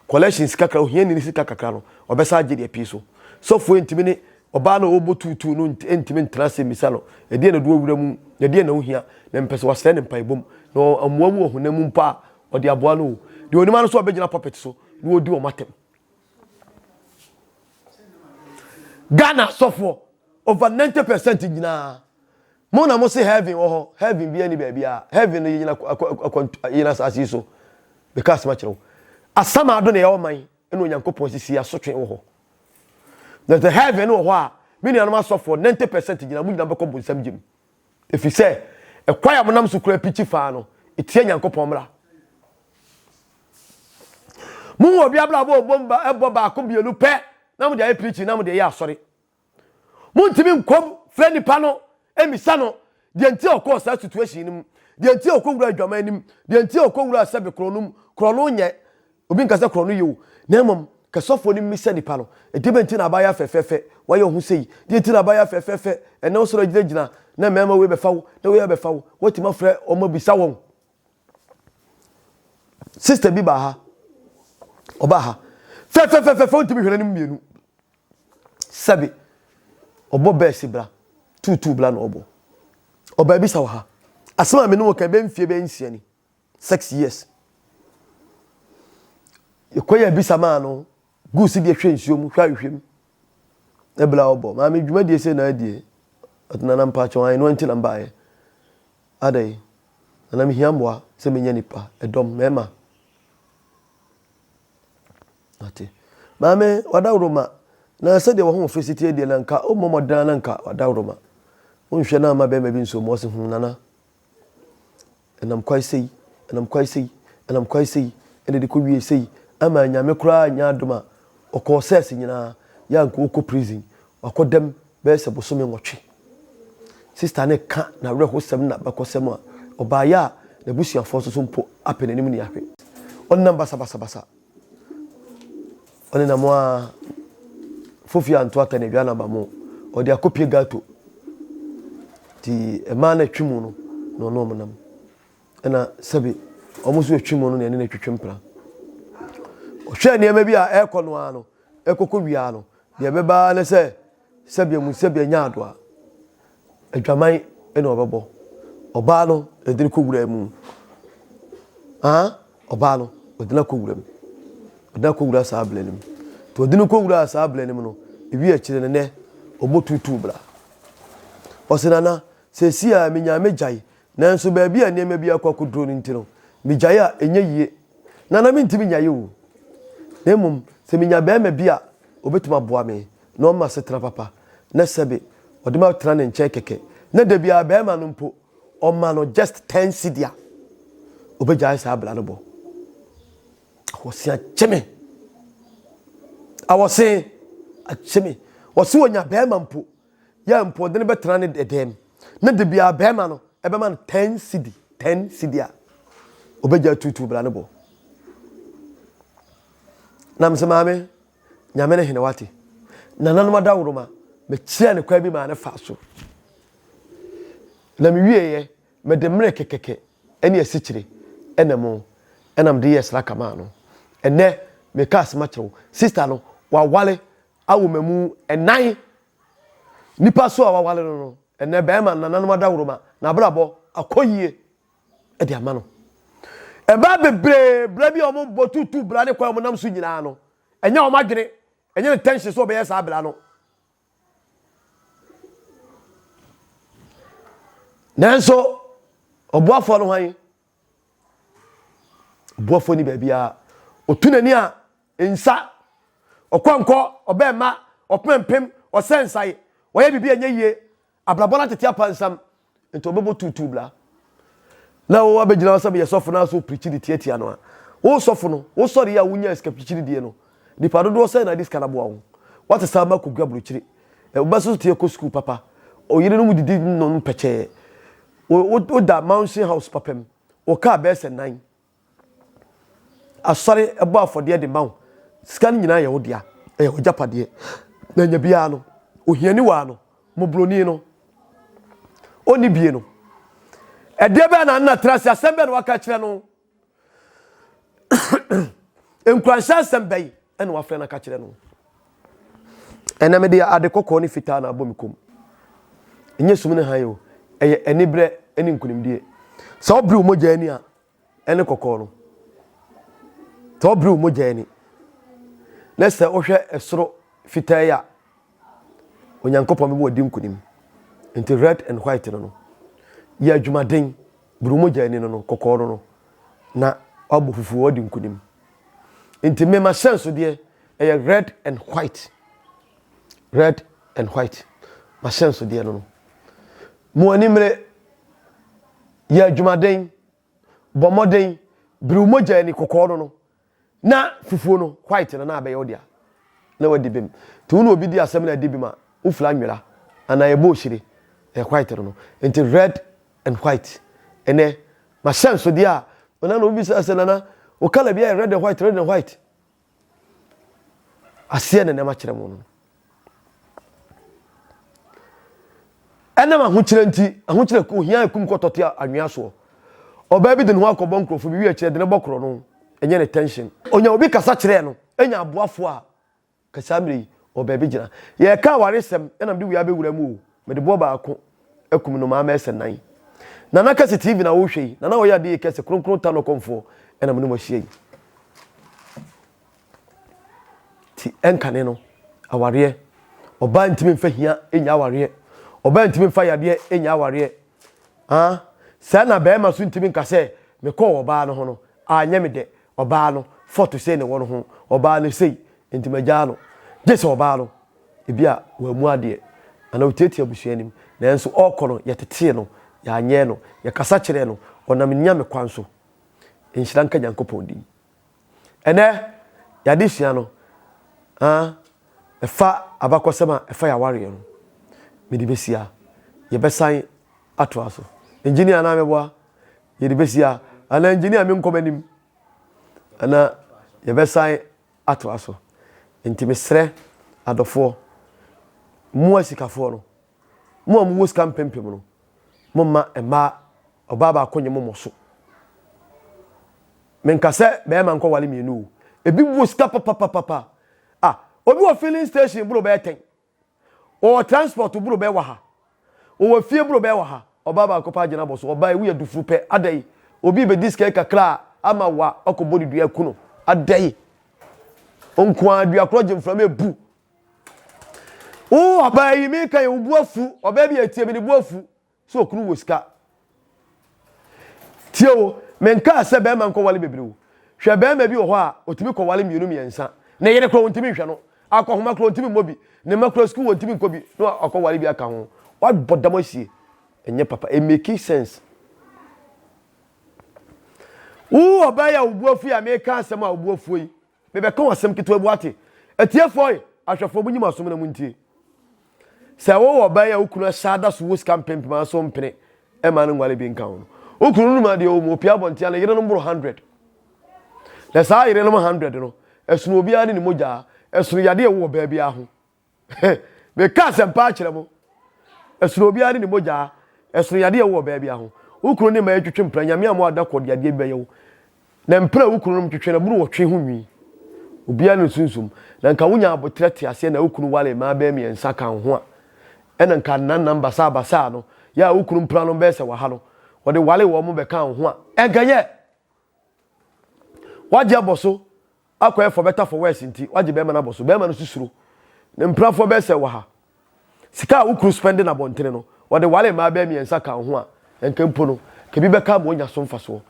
Collection sika kakra, ohiani ne sika kakra no, ɔbɛsan agye deɛ pii so. Sɔfoɔ yi ntumi ne ɔbaa no a ɔrebɔ tuutuu no ntumi ntena ase mmisa no, ɛdeɛn na ɛde wo awura mu, na ɛdeɛn na wohia, na mepɛ sɛ wasrɛ no mpaebɔ mu, na ɔmmoa mu wɔ honam mu mpo a, ɔde aboa no o. Deɛ ɔnim ara ne sɛ ɔbɛgyina pulpit so na ɔredi wɔn atɛm. Ghana asɔfoɔ over 90 percent nyinaa mo na mo se heaven wɔ hɔ heaven bi ani baabi a heaven no yɛnyina yɛnyina asase yi so bɛka asɛm akyerɛ wo asamaado na ɛyɛ ɔman ɛna Onyankopɔn sisi asotwe wɔ hɔ na sɛ heaven wɔ hɔ a me nuanom asɔfoɔ 90 percent nyinaa mo nyinaa bɛkɔ bonsam gyem ɛfiri sɛ ɛkwan a monam so kura pikyi faa no ɛtia Nyankopɔn mmara. Mo obi abrabɔ ɔbɔ ɛbɔ baako mmienu pɛ na mo de ayɛ preaching na mo de yɛ asɔre. Montumi nkɔm frɛ nipa no mmisa no deɛ nti a ɔkɔɔ saa situation no mu, deɛ nti a ɔkɔwura adwaman no mu, deɛ nti a ɔkɔwura sɛbe korɔ no mu, korɔ no nyɛ, obi nka sɛ korɔ no yɛ o, na mmom ka sɔfoɔ no mmisa nipa no, ɛdeɛ bɛn nti na abayewa fɛfɛɛfɛ wayɛ wo ho sei, deɛ nti na abayewa fɛfɛɛfɛ ɛnɛ wo sɔrɔ agyinagyina na mmarima wei bɛfa wo, na wei abɛfa wo, woatumi afrɛ wɔn abisa wɔn. Sister bi baa ha, ɔbaa ha, fɛfɛfɛfɛ wontumi hwɛ n'anim mmienu. Sɛbe, ɔbɔ bɛɛse bra, tuutuu bra na ɔbɔ. Ɔbaa bi sa wɔ ha. Asɛm a me ne wo ka ɛbɛyɛ mfie bɛyɛ nsia ni. Six years. Yɛkɔ yɛ abisa maa no, guu si deɛ hwɛ nsuo mu, hwɛ ahwehwɛ mu. Ne bra ɔbɔ. Maame dwumadie sei na adie. Ɔte nana mpakyɛw ae no nti na mbaeɛ. Adɛn? Nana mehia mmoa sɛ menya nipa, ɛdɔm, mmarima. Ate. Maame, w'adaworoma, na sɛdeɛ w'ahoɔfɛ si teɛ deɛ, na nka wommɔ mmɔden ara na nka w'adaworoma. Wonhwɛ na amma bɛrima bi nso mu, ɔse, hmm, Nana, ɛnam kwae sei, ɛnam kwae sei, ɛnam kwae sei, ɛna ɛde kɔwie sei, ama Nyame koraa anyɛ adom a, ɔkɔɔ sɛs nyinaa, yɛ a nka ɔkɔ prison, wakɔ dɛm bɛyɛ sɛ bosome nwɔtwe. Sista no reka n'awerɛhosɛm ne n'abakɔsɛm a, ɔbaeɛ a n'abusuafoɔ nso so mpo apɛ n'anim ne ahwɛ. Ɔnenam basabasabasa. Ɔnenam a fofi anto atɛ ne aduane aba mu. Ɔde akɔpie gato. Nti mmaa no atwi mu no na ɔne wɔn nam. Ɛna sɛbe wɔn nso atwi mu no na ɛne no atwitwi mpena. Ɔhwɛɛ nneɛma bi a ɛrekɔ no ara no, ɛkɔkɔ wie ara no, deɛ ɛbɛba ara ne sɛ Sɛbea mu sɛbea nya adoa. Adwaman na ɔbɛbɔ. Ɔbaa no yɛde no kɔ wura mu. Ah, ɔbaa no ɔde no akɔ wura mu. Ɔde no akɔ wura saa abila no mu. Nti ɔde no kɔ wura saa abila no mu no, ewi akyire no nɛ ɔbɔ tuutuu bra. Ɔse nana, seesei a menyaa megyae, nanso baabi a nneɛma bi akɔ akɔduro no nti no, megyae a ɛnyɛ yie. Nana mentumi nyae o. Na mmom sɛ menya barima bi a ɔbɛtumi aboa me na ɔma asetena papa, na sɛbe ɔde me atena ne nkyɛn kɛkɛ, na da biara barima no mpo ɔma no just ten cedi a, ɔbɛgyae saa bra no bɔ. Awɔse akye me. Awɔse akye me. Ɔse ɔnya barima mpo, yɛ mpo ɔde no bɛtena ne dɛm, na da biara barima no ɛbɛma no ten cedi, ten cedi a, ɔbɛgyae tuutuu bra no bɔ. Na mesɛ maame, Nyame ne hene wate. Nananom adaworoma, mekyerɛɛ no kwan bi maa no faa so. Na mewieeɛ, mede mmerɛ kɛkɛkɛ ne asikyire na mo na mede yɛɛ sraka maa no. Ɛnnɛ, meka asɛm akyerɛ wo, sista no, waware awo mmamu nnan. Nipa so a waware no no, ɛnnɛ bɛrima no, nananom adaworoma, n'abrabɔ akɔ yie. de ama no. Mmaa bebree bra bi a wɔbɔ tutu bra ne kwan a wɔnam so nyinaa no, ɛnyɛ wɔn adwene, ɛnyɛ ne tension sɛ wɔbɛyɛ saa bra no. Nanso, ɔboafoɔ no hwan? Ɔboafoɔ ni baabiara. Ɔtu n'ani a, nsa. Ɔkɔ nkɔ, ɔbɛ mma, ɔpem mpem, ɔsɛ nsae, ɔyɛ biribi a ɛnyɛ yie. Abrabɔ no atete apansam, nti ɔbɛbɔ tuutuu bra. Na wo abɛgyina hɔ sɛ meyɛ sɔfo na so pirikyi de tiatia no a, wo sɔfo no, wo sɔre yi a wonya sika pirikyi die no, nipa dodoɔ sɛn na de sika no aboa wo? Woate saa ma kɔgu aburokyire. Wo ba so tie kɔ sukuu papa. Ɔyerenom didi nom pɛkyɛɛ. Woda mansion house papa mu. Wo kaa bɛyɛ sɛ nan. Asɔre bɔ afɔdeɛ de ma wo. Sika no nyinaa yɛ wo dea. Ɛyɛ w'agyapadeɛ. Na nya biara no, ohiani waa no, mmɔborɔni no, ɔnni bie no. Ɛdeɛ bɛn na nna tra ase? Asɛm bɛn na waka kyerɛ no? Nkuranhyɛ asɛm bɛn na wafrɛ no aka kyerɛ no? Ɛnɛ mede ade kɔkɔɔ ne fitaa na abɔ me kɔn mu. Ɛnyɛ sum ne hann o, ɛyɛ aniberɛ ne nkunimdie. Sɛ wobere wo mogya ani a, ɛne kɔkɔɔ no. Sɛ wobere wo mogya ani na sɛ wohwɛ ɛsoro fitaa yi a, Onyankopɔn bɛma wadi nkunim. Nti red and white no no, yɛ adwumaden, bere wo mogya ani no no, kɔkɔɔ no no, na wabɔ fufuo wadi nkunim. Nti me m'ahyɛnsodeɛ ɛyɛ red and white. Red and white. M'ahyɛnsodeɛ no no. Mo ani mmere, yɛ adwumaden, bɔ mmɔden, bere wo mogya ani kɔkɔɔ no no, na fufuo no white no na abɛyɛ wo dea na wadi bem. Nti wo ne obi di asɛm na adi bem a, wofira nwera anaa ɛbɔ ohyire, ɛyɛ white no no. Nti red and white. Ɛnɛ, m'ahyɛnsodeɛ a, nana na obi bisa sɛ nana, wo colour bi ayɛ red and white, red and white. Aseɛ na nneɛma kyerɛ mo no. Ɛnam ahokyerɛ nti, ahokyerɛ ohia ekum kɔtɔte anwea soɔ. Ɔbaa bi de ne ho akɔbɔ nkurɔfoɔ bi wi akyerɛ de ne bɔ korɔ no, ɛnyɛ ne tension. Onya obi kasa kyerɛɛ no, enya aboafoɔ a, ka saa mmerɛ yi, ɔwɔ baabi gyina. Yɛreka awaresɛm ɛna mede wei abɛwura mu o, mede boɔ baako akum nnomaa mɛsɛ nan. Nana Kɛse TV na wohwɛ yi, Nana ɔyɛ adeɛ yi kɛse, kronkron ta nɔkɔmfoɔ ɛna mene mo ahyia yi. Ti ɛnkane no, awareɛ, ɔbaa ntumi mfa hia nya awareɛ, ɔbaa ntumi mfa yadeɛ nya awareɛ. Ah, saa na bɛrima so ntumi nka sɛ mekɔɔ ɔbaa no ho no, anyɛ me dɛ, ɔbaa no fɔto sei na ɛwɔ no ho, ɔbaa no sei, nti magyaa no. Gye sɛ ɔbaa no, ebi a wammu adeɛ, anaa ɔtiatia abusua anim, nanso ɔrekɔ no, yɛtetee no, yɛanyɛɛ no, yɛkasa kyerɛɛ no, ɔnam Nyame kwan so. Nhyira nka Nyankopɔn din. Ɛnɛ, yɛadesua no, ah, ɛfa abakɔsɛm a ɛfa yɛawareɛ no, mede bɛsia. Yɛbɛsan atoa so. Engineer anaa meboa? Yɛde bɛsia. Anaa engineer menkɔ m'anim? Anaa yɛbɛsan atoa so. Nti mesrɛ adɔfoɔ, mo asikafoɔ no, mo a mowɔ sika mpempem no, momma mmaa ɔbaa baako nye mo mmɔ so. Menka sɛ bɛrima nkɔwale mmienu o. Ebi wɔ sika papapapa. Ah, obi wɔ filling station boro bɛyɛ tɛn. Ɔwɔ transport boro bɛyɛ wɔ ha. Ɔwɔ fie boro bɛyɛ wɔ ha. Ɔbaa baako paa gyina bɔ so. Ɔbaa yi woyɛ dufuru pɛ. Adɛn? Obi bɛdi sika yi kakra a ama wa akɔbɔ ne dua aku no. Adɛn? Nkoa dua korɔ gye mframa ebu. Wo ɔbaa yi meka yɛ wo bu afu. Ɔbaa bi a etie mi ne bu afu. Sɛ okunu wɔ sika. Tie o, menkaa sɛ bɛrima nkɔwale bebree o. Hwɛ bɛrima bi wɔ hɔ a, otumi kɔwale mmienu mmiɛnsa. Ne yere koraa ontumi nhwɛ no. Akɔhoma koraa ontumi mmɔ bi. Ne mma koraa sukuu ontumi nkɔ bi na wakɔwale bi aka ho. Wabɔ dam asie. Ɛnyɛ papa. It make sense. Wo ɔbaa yi a wo bo afu yi a meka asɛm a wo bo afuo yi, Mebɛka wo asɛm ketewa bi wate. Atiefoɔ e, ahwɛfoɔ monyi mo asom na montie. Sɛ wowɔ ɔbaa yi a wo kunu ahyɛ ada so wɔ sika mpempem ara so mpene ɛma no nwale bi nka ho no. Wo kunu no nim adeɛ wɔ mu, opie abɔnten a ne yerenom boro 100. Na saa yerenom 100 no, ɛsono obiara ne ne mogyaa, ɛsono yadeɛ ɛwɔ ɔbaa biara ho. Meka asɛmpa akyerɛ mo. Ɛsono obiara ne ne mogya. Ɛsono yadeɛ ɛwɔ ɔbaa biara ho. Wo kunu ne mmaa twetwe mpena, Nyame amoa da kɔ de adeɛ bi bɛyɛ wo. Na mpena a wo kunu nom twetwe no, ɛboro ɔtwe ho nwi. Obiara ne ne sunsum. Na nka wonya aboterɛ te aseɛ na wo kunu ware mmaa bɛyɛ mmiɛnsa ka wo ho a, ɛna nka nnannan basaa basaa no, yɛ a wo kunu mpena nom bɛyɛ sɛ waha no, wɔde ware wɔn bɛka wo ho a, ɛnka nyɛ. Wagye abɔ so akɔyɛ for better for worse nti wagye bɛrima no abɔ so. Bɛrima no nso suro. Ne mpenafoɔ bɛyɛ sɛ wɔ ha. Sika a wo kunu spɛnde no abɔntene no, ɔde ware mmaa bɛyɛ mmiɛnsa ka wo ho a, nka mpo no, ka bi bɛka ama wanya so mfasoɔ.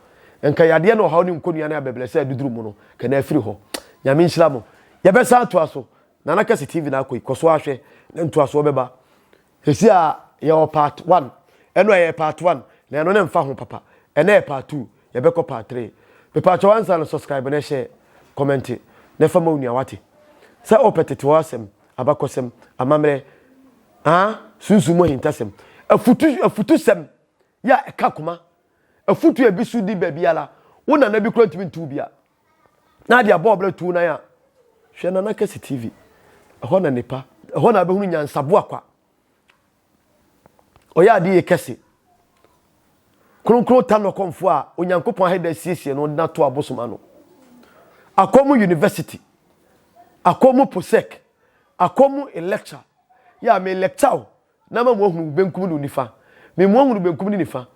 Nka yadeɛ ne ɔhaw ne nkɔnnua ne abɛbrɛsɛ a aduduru mo no, ka na afiri hɔ. Nyame nhyira mo. Yɛbɛsan atoa so. Nana Kɛse TV na akɔ yi. Kɔ so ara hwɛ na ntoasoɔ bɛba. Sɛsi a yɛwɔ part one. Ɛno ɛyɛ part one na ɛno ne mfa ho papa. Ɛnɛ yɛ part two. Yɛbɛkɔ part 3. Mepaakyɛw ansa no subscribe na share, comment na fa ma wo nua wate. Sɛ wopɛ tete hɔ asɛm, abakɔsɛm, amammerɛ, ah, sunsum mu ahintasɛm, afutu afutusɛm yɛ a ɛka koma, afutu a ebi so di baabiara, wo nana bi kura ntumi ntu bia. Na ade abɔ ɔbrɛ tu nan a, hwɛ Nana Kɛse TV. Ɛhɔ na nipa, ɛhɔ na abɛhunu nyansaboa kwa. Ɔyɛ ade yie kɛse. Kronkron ta nɔkɔmfoɔ a Onyankopɔn aheda asiesie no de no ato abosom ano. Akɔmu University, Akɔmu Posec, Akɔmu Lecture. Yɛ a me lecture wo na ama mo ahunu wo benkum ne wo nifa. Me mo ahunu benkum ne nifa.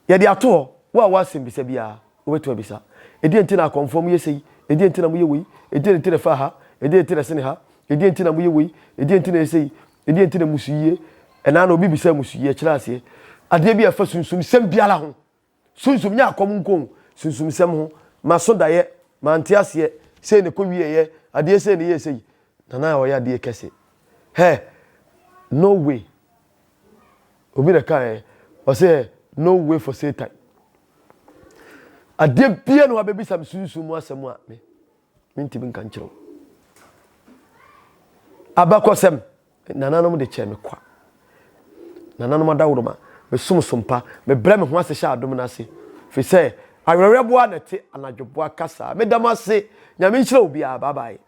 Yɛde ato hɔ, wo a wɔ asɛmbisa biara, wobɛtumi abisa. Ɛdeɛn nti na akɔmfoɔ moyɛ sei? Ɛdeɛn nti na moyɛ wei? Ɛdeɛn nti na ɛfaa ha? Ɛdeɛn nti na ɛsene ha? Ɛdeɛn nti na moyɛ wei? Ɛdeɛn nti na ɛyɛ sei? Ɛdeɛn nti na musuyie? Ɛnaa na obi bisa musuyie kyerɛ aseɛ. Adeɛ bi a ɛfa sunsumsɛm biara ho. Sunsum nyɛ akɔm nko o, sunsumsɛm ho. Maso daeɛ, mante aseɛ, sei na ɛkɔ wieɛ, adeɛ sei na ɛyɛɛ sei. Nana a ɔyɛ adeɛ kɛse. Hɛ! No way. Obi na ɛkaeɛ, ɔse hɛ, no way for Satan. Adeɛ biara na wabɛbisa me sunsum mu asɛm a me mentumi nka nkyerɛ wo. Abakɔsɛm, nananom de kyɛɛ me kwa. Nananom adaworoma, mesom som pa, mebrɛ me ho ase hyɛ adom no ase. Firi sɛ, awerɛwerɛboa na ɛte anadwoboa kasa. Meda mo ase. Nyame nhyira obiara. Bye bye.